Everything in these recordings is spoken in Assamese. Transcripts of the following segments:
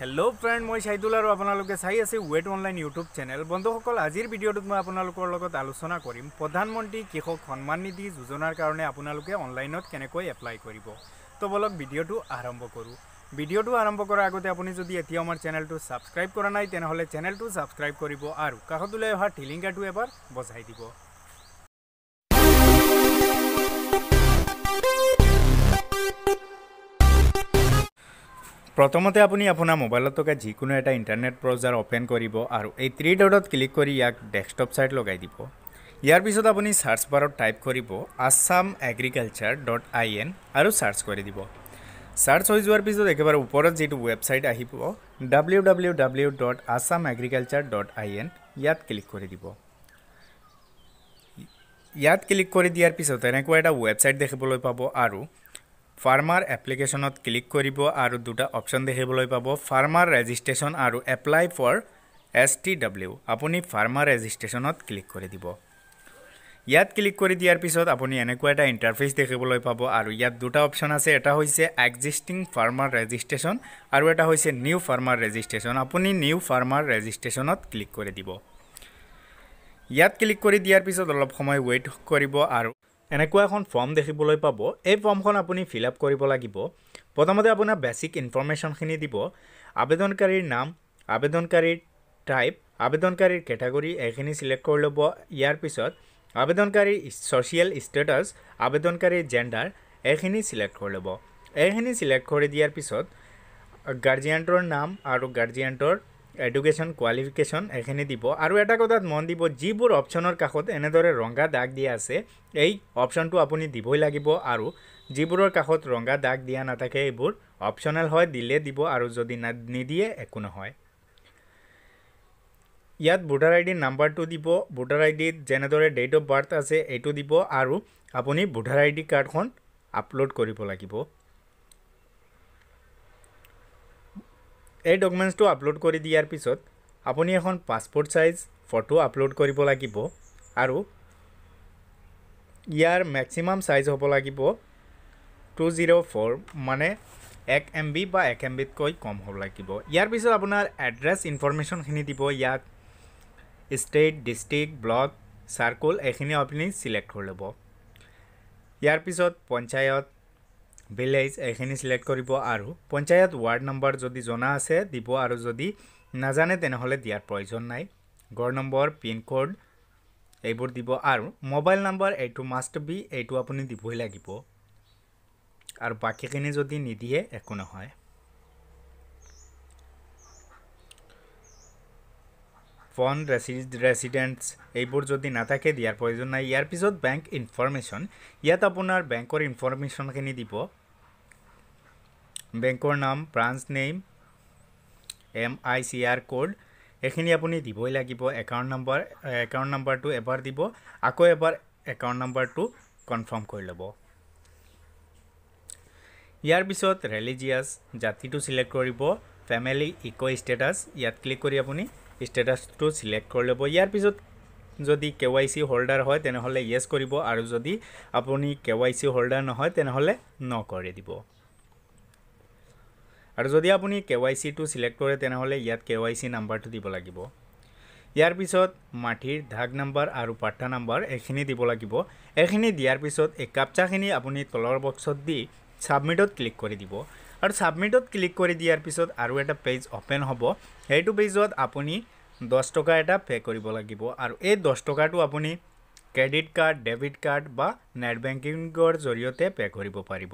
হেল্ল' ফ্ৰেণ্ড, মই চাইদুল আৰু আপোনালোকে চাই আছে ৱেট অনলাইন ইউটিউব চেনেল। বন্ধুসকল, আজিৰ ভিডিঅ'টোত মই আপোনালোকৰ লগত আলোচনা কৰিম প্ৰধানমন্ত্ৰী কৃষক সন্মান নিধি যোজনাৰ কাৰণে আপোনালোকে অনলাইনত কেনেকৈ এপ্লাই কৰিব। তো বলক ভিডিঅ'টো আৰম্ভ কৰোঁ। ভিডিঅ'টো আৰম্ভ কৰাৰ আগতে আপুনি যদি এতিয়াও আমাৰ চেনেলটো ছাবস্ক্ৰাইব কৰা নাই, তেনেহ'লে চেনেলটো ছাবস্ক্ৰাইব কৰিব আৰু কাষত ওলাই অহা টিলিংকাটো এবাৰ বজাই দিব। প্ৰথমতে আপুনি আপোনাৰ মোবাইলত থকা যিকোনো এটা ইণ্টাৰনেট ব্ৰাউজাৰ অ'পেন কৰিব আৰু এই থ্ৰী ডটত ক্লিক কৰি ইয়াক ডেস্কটপ ছাইট লগাই দিব। ইয়াৰ পিছত আপুনি চাৰ্চ বাৰত টাইপ কৰিব আছাম এগ্ৰিকালচাৰ .in আৰু চাৰ্চ কৰি দিব। চাৰ্চ হৈ যোৱাৰ পিছত একেবাৰে ওপৰত যিটো ৱেবছাইট আহিব www.assamagriculture.in ইয়াত ক্লিক কৰি দিব। ইয়াত ক্লিক কৰি দিয়াৰ পিছত এনেকুৱা এটা ৱেবছাইট দেখিবলৈ পাব আৰু ফাৰ্মাৰ এপ্লিকেশ্যনত ক্লিক কৰিব আৰু দুটা অপশ্যন দেখিবলৈ পাব, ফাৰ্মাৰ ৰেজিষ্ট্ৰেশ্যন আৰু এপ্লাই ফৰ STW। আপুনি ফাৰ্মাৰ ৰেজিষ্ট্ৰেশ্যনত ক্লিক কৰি দিব। ইয়াত ক্লিক কৰি দিয়াৰ পিছত আপুনি এনেকুৱা এটা ইণ্টাৰফেচ দেখিবলৈ পাব আৰু ইয়াত দুটা অপশ্যন আছে, এটা হৈছে এক্সিষ্টিং ফাৰ্মাৰ ৰেজিষ্ট্ৰেশ্যন আৰু এটা হৈছে নিউ ফাৰ্মাৰ ৰেজিষ্ট্ৰেশ্যন। আপুনি নিউ ফাৰ্মাৰ ৰেজিষ্ট্ৰেশ্যনত ক্লিক কৰি দিব। ইয়াত ক্লিক কৰি দিয়াৰ পিছত অলপ সময় ৱেইট কৰিব আৰু এনেকুৱা এখন ফৰ্ম দেখিবলৈ পাব। এই ফৰ্মখন আপুনি ফিল আপ কৰিব লাগিব। প্ৰথমতে আপোনাৰ বেচিক ইনফৰ্মেশ্যনখিনি দিব, আবেদনকাৰীৰ নাম, আবেদনকাৰীৰ টাইপ, আবেদনকাৰীৰ কেটেগৰী এইখিনি চিলেক্ট কৰি ল'ব। ইয়াৰ পিছত আবেদনকাৰীৰ ছ'চিয়েল ষ্টেটাছ, আবেদনকাৰীৰ জেণ্ডাৰ এইখিনি চিলেক্ট কৰি ল'ব। এইখিনি চিলেক্ট কৰি দিয়াৰ পিছত গাৰ্জিয়ানটোৰ নাম আৰু গাৰ্জিয়ানটোৰ এডুকেশ্যন কোৱালিফিকেশ্যন এইখিনি দিব। আৰু এটা কথাত মন দিব, যিবোৰ অপশ্যনৰ কাষত এনেদৰে ৰঙা দাগ দিয়া আছে এই অপশ্যনটো আপুনি দিবই লাগিব আৰু যিবোৰৰ কাষত ৰঙা দাগ দিয়া নাথাকে এইবোৰ অপশ্যনেল হয়, দিলে দিব আৰু যদি নিদিয়ে একো নহয়। ইয়াত ভোটাৰ আই ডিৰ নাম্বাৰটো দিব, ভোটাৰ আই ডিত যেনেদৰে ডেট অফ বাৰ্থ আছে এইটো দিব আৰু আপুনি ভোটাৰ আই ডি কাৰ্ডখন আপলোড কৰিব লাগিব। এই ডকুমেণ্টছটো আপলোড কৰি দিয়াৰ পিছত আপুনি এখন পাছপৰ্ট চাইজ ফটো আপলোড কৰিব লাগিব আৰু ইয়াৰ মেক্সিমাম চাইজ হ'ব লাগিব 204, মানে 1 MB বা 1 MBতকৈ কম হ'ব লাগিব। ইয়াৰ পিছত আপোনাৰ এড্ৰেছ ইনফৰ্মেশ্যনখিনি দিব। ইয়াত ষ্টেট, ডিষ্ট্ৰিক্ট, ব্লক, চাৰ্কল এইখিনি আপুনি চিলেক্ট কৰি ল'ব। ইয়াৰ পিছত পঞ্চায়ত, ভিলেজ এইখিনি চিলেক্ট কৰিব আৰু পঞ্চায়ত ৱাৰ্ড নম্বৰ যদি জনা আছে দিব আৰু যদি নাজানে তেনেহ'লে দিয়াৰ প্ৰয়োজন নাই। ঘৰ নম্বৰ, পিনক'ড এইবোৰ দিব আৰু মোবাইল নম্বৰ এইটো মাষ্ট বি, এইটো আপুনি দিবই লাগিব আৰু বাকীখিনি যদি নিদিয়ে একো নহয়। ফোন, ৰেচিডেণ্টছ এইবোৰ যদি নাথাকে দিয়াৰ প্ৰয়োজন নাই। ইয়াৰ পিছত বেংক ইনফৰ্মেশ্যন, ইয়াত আপোনাৰ বেংকৰ ইনফৰ্মেশ্যনখিনি দিব, বেংকৰ নাম, ব্ৰাঞ্চ নেম, MICR code এইখিনি আপুনি দিবই লাগিব। একাউণ্ট নম্বৰ, একাউণ্ট নাম্বাৰটো এবাৰ দিব, আকৌ এবাৰ একাউণ্ট নাম্বাৰটো কনফাৰ্ম কৰি ল'ব। ইয়াৰ পিছত ৰিলিজিয়াছ, জাতিটো চিলেক্ট কৰিব, ফেমিলি ইক' ষ্টেটাছ ইয়াত ক্লিক কৰি আপুনি ষ্টেটাছটো চিলেক্ট কৰি ল'ব। ইয়াৰ পিছত যদি KYC holder হয় তেনেহ'লে য়েছ কৰিব আৰু যদি আপুনি KYC holder নহয় তেনেহ'লে ন কৰি দিব। আৰু যদি আপুনি KYCটো চিলেক্ট কৰে তেনেহ'লে ইয়াত KYC নাম্বাৰটো দিব লাগিব। ইয়াৰ পিছত মাটিৰ দাগ নাম্বাৰ আৰু পাট্টা নাম্বাৰ এইখিনি দিব লাগিব। এইখিনি দিয়াৰ পিছত এই কাপচাখিনি আপুনি তলৰ বক্সত দি ছাবমিটত ক্লিক কৰি দিব আৰু ছাবমিটত ক্লিক কৰি দিয়াৰ পিছত আৰু এটা পেজ অ'পেন হ'ব। সেইটো পেজত আপুনি 10 টকা এটা পে' কৰিব লাগিব আৰু এই 10 টকাটো আপুনি ক্ৰেডিট কাৰ্ড, ডেবিট কাৰ্ড বা নেট বেংকিঙৰ জৰিয়তে পে' কৰিব পাৰিব।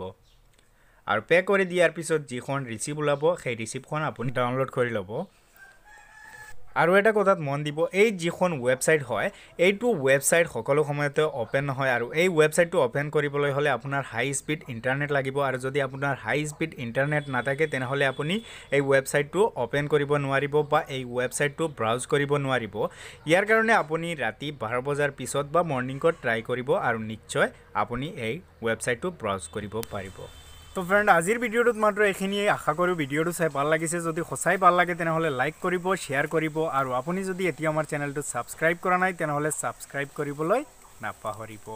আৰু পে' কৰি দিয়াৰ পিছত যিখন ৰিচিপ্ট ওলাব সেই ৰিচিপ্টখন আপুনি ডাউনলোড কৰি ল'ব। আৰু এটা কথাত মন দিব, এই যিখন ৱেবছাইট হয় এইটো ৱেবছাইট সকলো সময়তে অ'পেন নহয় আৰু এই ৱেবছাইটটো অ'পেন কৰিবলৈ হ'লে আপোনাৰ হাই স্পীড ইণ্টাৰনেট লাগিব আৰু যদি আপোনাৰ হাই স্পীড ইণ্টাৰনেট নাথাকে তেনেহ'লে আপুনি এই ৱেবছাইটটো অ'পেন কৰিব নোৱাৰিব বা এই ৱেবছাইটটো ব্ৰাউজ কৰিব নোৱাৰিব। ইয়াৰ কাৰণে আপুনি ৰাতি 12 বজাৰ পিছত বা মৰ্ণিঙত ট্ৰাই কৰিব আৰু নিশ্চয় আপুনি এই ৱেবছাইটটো ব্ৰাউজ কৰিব পাৰিব। তো ফ্ৰেণ্ড, আজিৰ ভিডিঅ'টোত মাত্ৰ এইখিনিয়ে। আশা কৰোঁ ভিডিঅ'টো চাই ভাল লাগিছে। যদি সঁচাই ভাল লাগে তেনেহ'লে লাইক কৰিব, শ্বেয়াৰ কৰিব আৰু আপুনি যদি এতিয়া আমাৰ চেনেলটো ছাবস্ক্ৰাইব কৰা নাই তেনেহ'লে ছাবস্ক্ৰাইব কৰিবলৈ নাপাহৰিব।